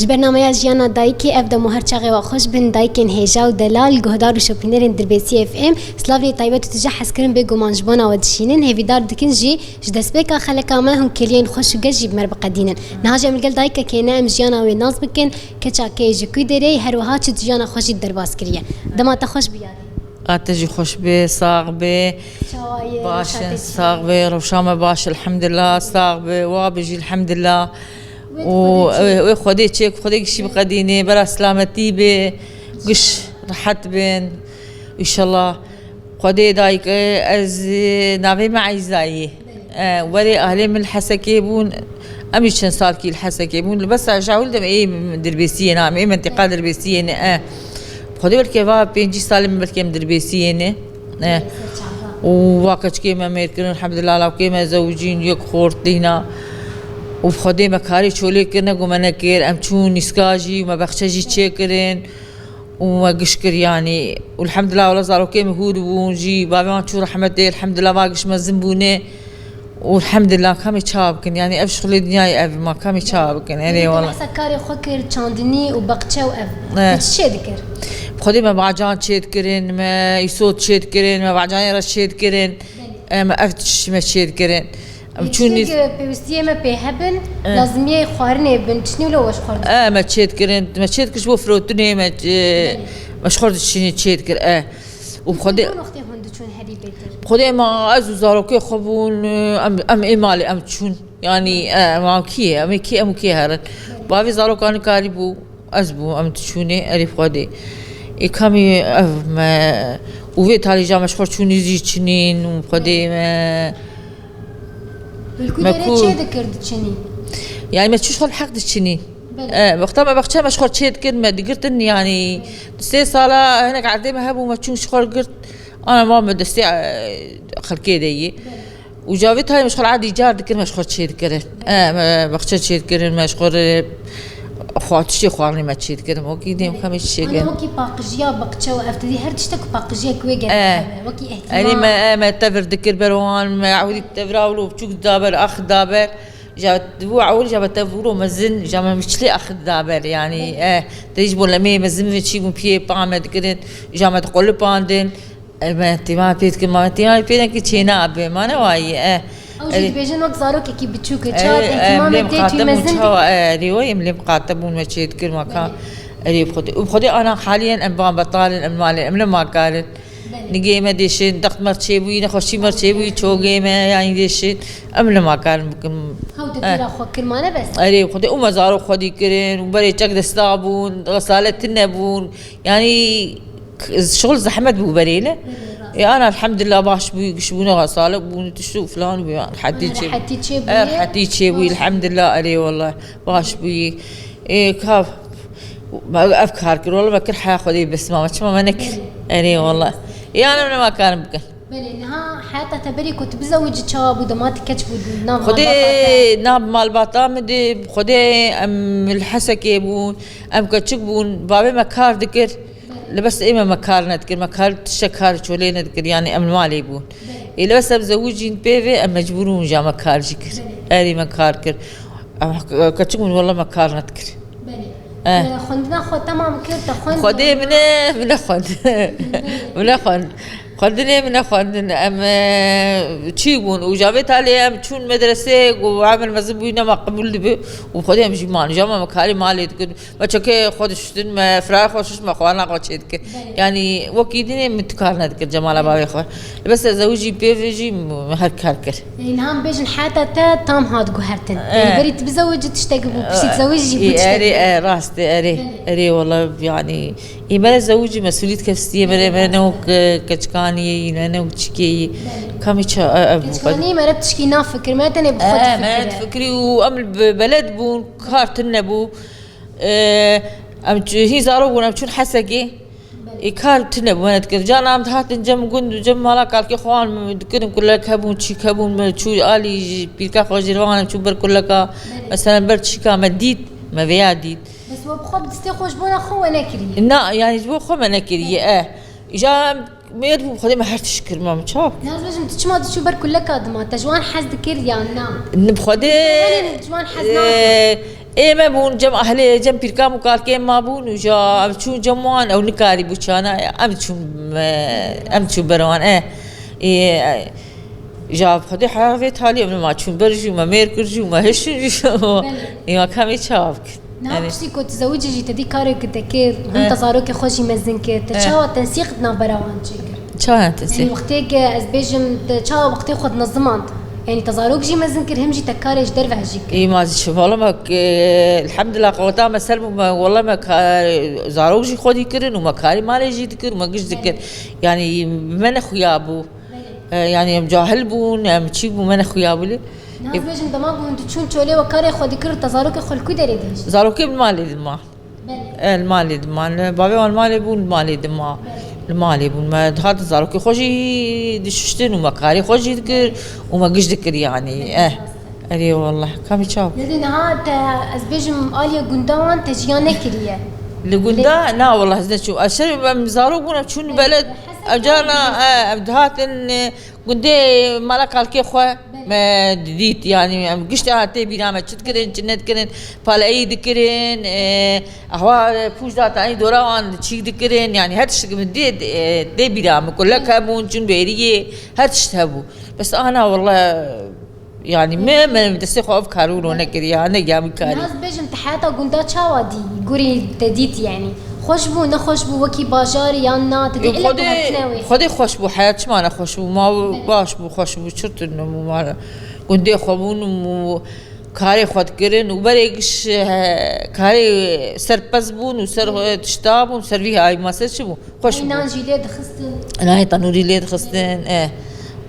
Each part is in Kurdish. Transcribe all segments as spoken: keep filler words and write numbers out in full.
Ji bernameya Jiyana Dayikê, ev dem û her çaxê we xweş bin, dayikên hêja û delal, guhdar û şopînerên Dirbêsî F M. Slavê taybet û tije hezkirin bêguman ji bona we dişînin. Hêvîdar dikin jî ji destpêka xeleka me hûn kêliyên xweş û geş jî bi me re biqedînin. Niha jî em li gel dayikekê ne, em jiyana wê nas bikin. Keça kê ji ku derê ye, her wiha çi jiyana xwe jî derbas kiriye. Dema te xweş biyarî. A te jî xweş be, sax be. Çawa ye, Baş rewşa in, te çi sax ye? Be, rewşa me baş, elhamdulillah, sax be, wa be jî, elhamdulillah. Wê û Xwedê çê. Wê, wê Xwedê çêk, Xwedê gişî biqedînê, bera selametî be, giş rehet bin. Înşallah. Xwedê dayik, e, ez, e, navê me Eyza ye. E, werê ahlê min li Hesekê bûn. Em jî çend salkî li Hesekê bûn. Li besa ji ewil dem ê Dirbêsiyê ne, em ê mentiqa Dirbêsiyê ne. E. Xwedê belkê va pêncî salê min belkê em Dirbêsiyê ne. E. Û va keçikê me mêr kirin, elhamdulillah, lawkê me zewicîn, yek xort dîna. Û Xwedê me karê çolê kir, ne ku me nekir. Em çûn nîska jî, me bexçe jî çêkirin. û me giş kir, yanî, û elhamdulillah, wela zarokê min hûr bûn jî, bavê wan çû rehmetê, elhamdulillah, va giş mezin bûne. Û elhamdulillah, kamê çawa bikin, yanî, ev şixulê dinyayê ev, ma kamê çawa bikin, erê wela. Behsa karê xwe kir, çandinî û baxçe û ev. Eh. Te çi çê dikir? Xwedê me bacan çê dikirin, me îsot çê dikirin, me bacanê re çê dikirin. Belê. Em ev tişt me çê dikirin. Em çûn nîz- Pêwîstiyê me pê hebin, Eh. lazimiyê xwarinê bin, çinî wilo weş xwar dikir. Eh, me çê dikirin, me çê dikir ji bo firotinê, me, eh, Belê. me ji xwar diçinî çê dikir, eh. Û Xwedê Çi wextê hûn diçûn herî bêtir? Xwedê me ez û zarokê xwe bûn, eh, em, em ê malê em çûn. Yanî, eh, em kî, em ê kî, em û kî herin. Bavê zarokan karî bû. Ez bûm, em diçûnê erê Xwedê. Ê kamî ev me û vê talî ja me ji xwe çûnî zî çinîn û Xwedê me. Li ku Me derê ku- çê dikir diçinî? Yani me çû xwe li heq diçinî. Belê. E, wexta me bexçe me ji xwe çê dikir, me digirtin, yani sê sala hinek erdê me hebû, me çûn ji xwe girt. Ana ma me destê, e, xelkê de yî. Belê. Û cavê tayê me ji xwe re edî car dikirin, me ji xwe çê dikirin. E, me baxçe çê dikirin, me ji xwe re xwe tiştê xwarinê me çê dikirin. Wekî dêm xemê çê Ana kirin. Wekî paqijiya baxçe û ev tedî her tiştek ku paqijiyek wê gerek E, hebe. Wekî Erê me, ihtimam. E, me tevir dikir ber wan, me ewilî tevira wilo biçûk didaber, ax didaber. Ja dibû ewil ja me teviro mezin, ja me miçlê ax didaber. Yani, e, te ji bo lemê mezin ve çî bûn piyê pa me dikirin, ja me diqolipandin. E, me tîma pê dikin, ma me tîma pê nekin çê nabe, ma ne wayî, e. Ew jî Erê. Dibêjin wek zarokekî biçûk e, E, çawa e, em lê tê tu mixatab bûn mezin çawa, e, erê wayî, em lê mixatab bûn me çê dikir, ma ka. Belê. Erê bi Xwedê. Û bi Xwedê ana haliyen em van betalin, em malê, em ne makarin. Belê. Nigê me dêşin, dext me çê bûyî, nexweşî me çê bûyî, çogê me, yanî dêşin. Em ne makarin bikin. Hew de Eh. pêra xwe kir, ma ne bes. Erê bi Xwedê, û me zarok xwedî kirin, û berê çek desta bûn, xesale tune bûn. Yani, k-, şixul zehmet bû berê li. Berê, rast. E, ana elhamdülillah baş bû, giş bûne, salih bûne, tişt û filan bû, yani, rehetî Ana çê. Rehetî çê E, bûye. Rehetî çê bû, Baş. Elhamdülillah, erê wallah, baş bû. E, ka, me ev kar kir, wallah me kir heya Xwedê bes ma, çima me nekir? Berê. Erê wallah. E, ana ne ma karim bikin. Belê, niha heyata te berî ku tu bizewicî çawa bû, dema tu keç bû, nav Xwedê malbata te? Nav malbata min de, Xwedê em li Hesekê bûn, em keçik bûn, bavê me kar dikir, li bes ê me, me kar nedikir, me kar tiştek kar çolê nedikir, yani em li malê bûn. Belê. Ê li bes em zewicîn pê vê, em mecbûr bûn ja me kar jî kir. Belê. Erê me kar kir. Em keçik bûn, wela me kar nedikir. Belê. Eh. Te xwendina xwe temam kir, te xwend? Xwedê min e, min nexwend. Min nexwend. Xwendinê min nexwendin. Em, e, çî bûn. Û ja vê talê em çûn medresê, ku emir mezin bûyî, nema qebûl dibe. Û Xwedê em jî man. Ja me karê malê dikin. Me çekê xwe diştin, me firaya xwe şişt, me xwarina xwe çê dikir. Belê. Yani wekî dinê min tu kar nedikir cemala bavê xwe. Bes ez zewicî pê ve jî her kar kir. Ê, niha em bêjin heta te tam hat guhertin. E. Ê, berî tu bizewicî tiştek bû, piştî E, zewicî bû e, tiştek erê, bû. E, rast e, erê. Belê. Erê, wala, yani, ê, mere zewicî mesûlît kefstiyê mere, mere ne wek, e, keçikaniyê, ne, ne wek çikê yî. Belê. Kamî ça-, e, e, bu Keçikaniyê mere tişkî nafikir, me tenê bi xwe E, me difikire. Difikirî û em bi beled bûn, kar tune bû. E, em çû-, hîn zarok bûn, em çûn Hesekê. Ê, kar tune bû, me nedikir. Carna em dihatin cem gund û cem mala kalkê xwe wan dikirin, kulek hebûn, çîk hebûn, me çû alî ji pîrka xwe jê re wan em çû ber kuleka. Belê. Meselen ber çîka me dît, me vêya dît. Bes we bi xwe bi destê xwe ji bona xwe we nekiriye? Na, yani ji bo xwe me nekiriye, Belê. E. Îja em mêr bû, Xwedê me her tişt kir, ma min çawa? Ya ez bêjim, tu çima diçû ber kuleka dima? Te ji wan hez dikir yan na? Ni bi Xwedê, Hene ji wan hez e, nakir. Ê me bûn cem ehlê, cem pîrka û kalkên ma bûn û ja em çûn cem wan, ew nikarî bû çana, em çûn, e, em çûn ber wan, e. Ê, e, ja Xwedê heya vê talî em ma çûn ber jû, me mêr kir jû, me hişin jû. Belê. Ê, ma kamê çav kir. Niha Erê. Piştî ku tu zewicî jî te dî karê ku te kir, hûn Eh. te zarokê xwe jî mezin kir. Te Eh. çawa tensîq di navbera wan çêkir? Çawa tensîq? Yanî wextê ku ez bêjim, te çawa wextê xwe dinizimand? Yanî te zarok jî mezin kir, him jî te karê ji derve jî kir. Ê, ma zî şi-, wala me, e, elhamdulillah, qeweta me ser bû, me, wala me ka-, zarok jî xwedî kirin û me karê malê jî dikir û me giş dikir. Belê. Yanî me nexuya bû. Belê. E, yanî em cahil bûn, em çî bûn, me nexuya bû lê. Niha ez bêjim dema ku hûn diçûn çolê we karê xwe dikir, te zarokê xwe li ku derê dihişt? Zarokê bi malê dima. Belê. E, li malê diman. Bavê wan malê bûn, li malê dima. Belê. Li malê bûn. Me dihat zarokê xwe jî dişuştin û me karê xwe jî dikir û me giş dikir yanî. Belê, Eh. rast e. Erê wallah. Kamî çav. Lê niha te, ez bêjim, aliyê gunda wan te jiyan nekiriye. Li gunda? Lê Na wallah, ez neçûm. Ez şer, em zarok bûn, em çûn Belê, beled. Hesen Em carna, kar e, em dihatin, e, Gundê mala kalkê xwe Belê. me didît, yanî em gişt a tê bîra me çi dikirin, çi nedikirin, paleyî dikirin, e, ehwa pûç da tanî dora wan çîk dikirin, yanî her tiştik min dê, e, tê bîra min, kulek hebûn, çûn bêriyê, her tişt hebû. Bes ana wele, yanî me, me destê xwe ev karû ro nekiriya, ne ya min karî. Naz bêjim, te heyata gunda çawa dî? Gurî te dît yanî? Xweş bû, nexweş bû, wekî bajarî yan na? Te dî Ê, ille ku Xwedê, hatine wê. Xwedê xweş bû, heyat çima nexweş bû? Ma Belê. baş bû, xweş bû, çi tune bû, ma gundê xwe bûn û karê xwe dikirin û berê giş, he, karê serpez bûn û ser Belê. tişta bûn, ser vî hayî mase çi bû? Xweş Ey, bû. nan jî lê dixistin. Nayê tenûrî lê dixistin, e.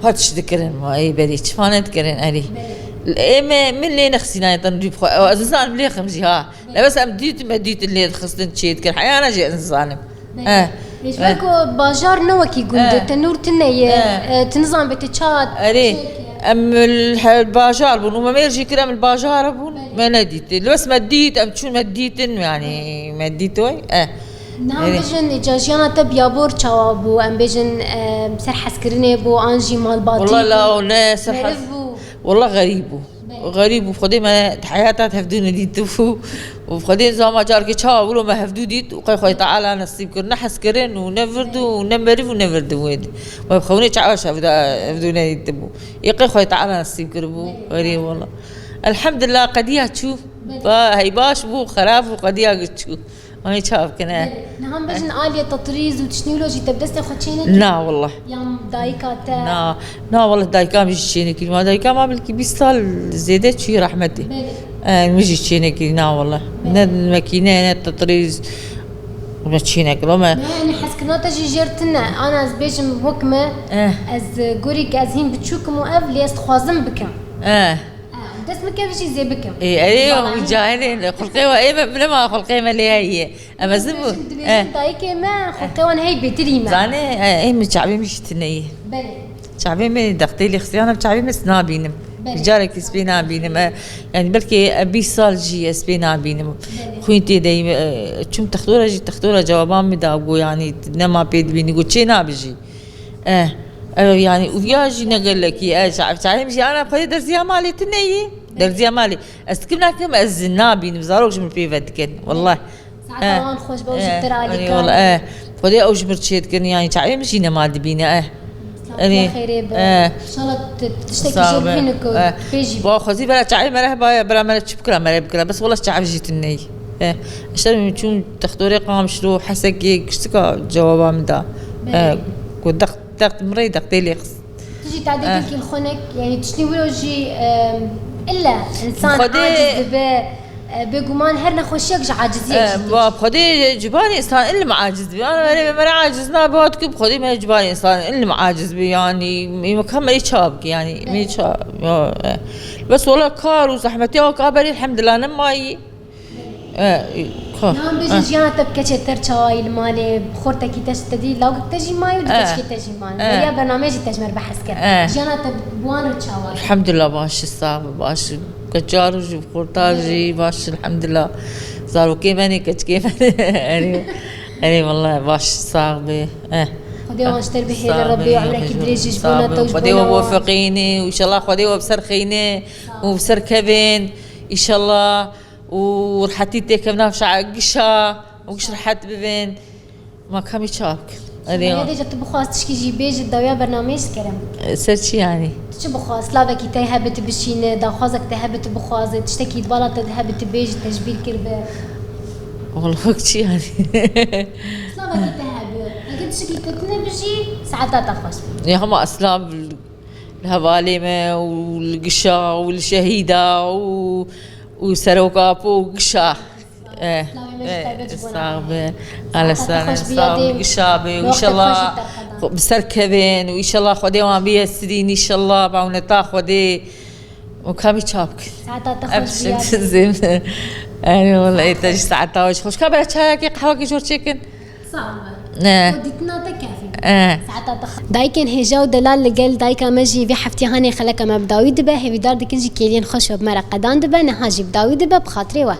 Her tişt dikirin, ma ê berê çifa nedikirin, erê. Belê. Ê me, min lê nexistî nayê tenûrî bixwe. Ez nizanim lê xim jî ha. Belê. Lebes em dîtin, me dîtin lê dixistin çê dikir. Heyana jî ez nizanim. Belê. Eh. Ê, ji ber Eh. ku bajar ne wekî gund e, Eh. tenûr tune ye, Eh. e, tu nizanibê tu ça Erê, çêke. em li he-, bajar bûn û me mêr jî kir, em li bajar bûn, Belê. me nedît. Lebes me dît, em çûn me dîtin, yanî me dît wê. Eh. Niha Erê. bijin, îca jiyana te biyabor çawa bû? Em bêjin, e, ser hezkirinê bû, an jî malbatî Wala bû? la, ne, ser Meriv hez- bû? Wala xerîb bû. Belê. Xerîb bû. Xwedê me di heyata de hevdû nedîtibû. Û Xwedê zama carkê çawa wilo me hevdû dît û qey Xwedê Teala nesîb kir. Ne hezkirin û ne vird û ne meriv û ne vird wê dî. Me bi xewnê çawa hevdû, hevdû nedîtibû. Ê qey Xwedê Teala nesîb kiribû. Belê. Erê wala. Elhamdulillah qediya çû. Belê. Ba, hey baş bû, xerab bû, qediya çû. Ay çav kine. Belê. Niha em bêjin aliyê tetrîz û tiştî wilo jî te bi destê xwe çênekir? Na wallah. Yan dayika te? Na, na wallah dayika min jî çênekirî. Ma dayika ma belkî bîst sal zêde çûyî rehmetê. Belê. E, min jî çênekirî, na wallah. Belê. Ne mekîne, ne tetrîz. Me çênekir, me. Ne, ne hezkirina te jî jêr tune. Ana ez bêjim wek me, Eh. ez, e, gorî ke ez hîn biçûk im û ev lê ez dixwazim bikim. Eh. Ah, dest min kevin jî zê bikim. Ê, erê, Bala. Cahilê, xulqê we, ê, me, bilema xulqê me lê heye. Em ez Dibêjin, bû. Dibêjin Eh. dayikê me, xulqê wan hey bêtirî me. Zanê, e, ê, min çavê min jî tune ye. Belê. Çavê min dextê lê xistiyana, çavê min nabînim. Belê. Carek ez pê nabînim. E, yani belkî, e, bîst sal jî ez pê nabînim. Belê. Xwîn tê deyim, e, çûm textora jî, textora cewaban min da, got, yani, nema pê dibînî, got, çê nabijî. Eh, ev yani uviya jî ne gelekî, eh, ça-, çavê min jî ana xwedê derziya malê tune yî. Derziya malê. Ez dikim nakim, ez nabînim, zarok ji min pê ve dikin. Wallah. Saeta Eh, wan xweş be, ew ji eh, pir alî erê, kar wallah, e. eh. Xwedê ew ji min çê dikin, yani çavê min jî nema dibîne, eh. Saetiya Erê, xêrê be. eh. İnşallah t-, tiştekî Sağ jêr be. bibîne ku Eh. pê jî Ba xwezî bera çavê me re heba ya, bera me re çi bikira, me re bikira. Bes wallah çav jî tune yî. Eh. Şer min çûn textorê Qamişlo, Hesekê, kiştika cewaba min da. Belê. Eh, ku dext, dext min rê dextê lê xist. Tu jî tadê Eh. dilkî li xwe nek, yani tiştî wilo jî, em, illa insan Xwedê aciz dibe, e, bêguman her nexweşiyek ji aciziyek Eh, jî tê. Ba Xwedê cibarê insan ilim aciz dibe. Ana merê me, mere aciz nabe, wa dikim Xwedê me cibarê insan ilim aciz be, yani, me ka me çav ki, yani, me Evet. çav, ya, eh. Bes wala kar û zehmetiya weka berê, elhamdulillah, nemayî. E, ka. Niha bêjin, e. Jiyana te bi keçê te re çawa yî li malê, bi xortekî te, te dî lawkek te jî mayî û du E. keçikê te jî mayî. E. Beriya bernameyê jî te ji me re behs kir. E. Jiyana te bi wan re çawa yî? Elhamdulillah baş, sax be, baş. Keçar jî, xorta jî baş, elhamdulillah. Zarokê me ne, keçikê me ne. Erê, erê, wallah baş, sax be. E. Xwedê wan ji te re bihêle, Rebî, emrekî dirêj ji bona te û ji bona wan. Xwedê we bifeqîne û inşallah Xwedê we bi ser xîne û bi ser kevin. Înşallah. û rehetî têkevin nav şa gişa û giş rehet bibin. Ma kamî çap kin. Erê. Hêdî tu bixwaz tişkî jî bêjî dawiya bernameyê ji kerem. Ser çi yanî? Tu çi bixwaz? Slavekî te hebe tu bişîne, daxwazek te hebe tu bixwaze, tiştekî di bala te de hebe tu bêjî, tecbîr kiribe. Wala wek çi yanî? Slavekî te hebe. Eger tiştekî te tune bijî, saeta te xweş be. Ya hema eslam li hevalê me û li gişa û li şehîda û, û seroka po û gişa. Eh, Slavê me ji eh, taybet ji bo sax navê. Be. Saeta te Alesane, xweş biya sax dê. Gişa be. Wextê xweş ji te xwe da. Xwe-, bi ser kevin û înşallah Xwedê wan biye sirîn, înşallah bi ewneta Xwedê. Û kamî çap kin. Saeta te xweş biya dê. Zim. Erê wala, ê te jî saeta xweş. Xweş ka bera çayakê, qehwekê jor çêkin. Sax be. Ne. Û dîtina te kefî be. Eh. Saeta te xweş. Dayikên hêja û delal li gel dayika me jî vî heftî hanê xeleka me bi dawî dibe. Hêvîdar dikin jî kêliyên xweş we bi me re qedan dibe. Niha jî bi dawî dibe bi xatirê we.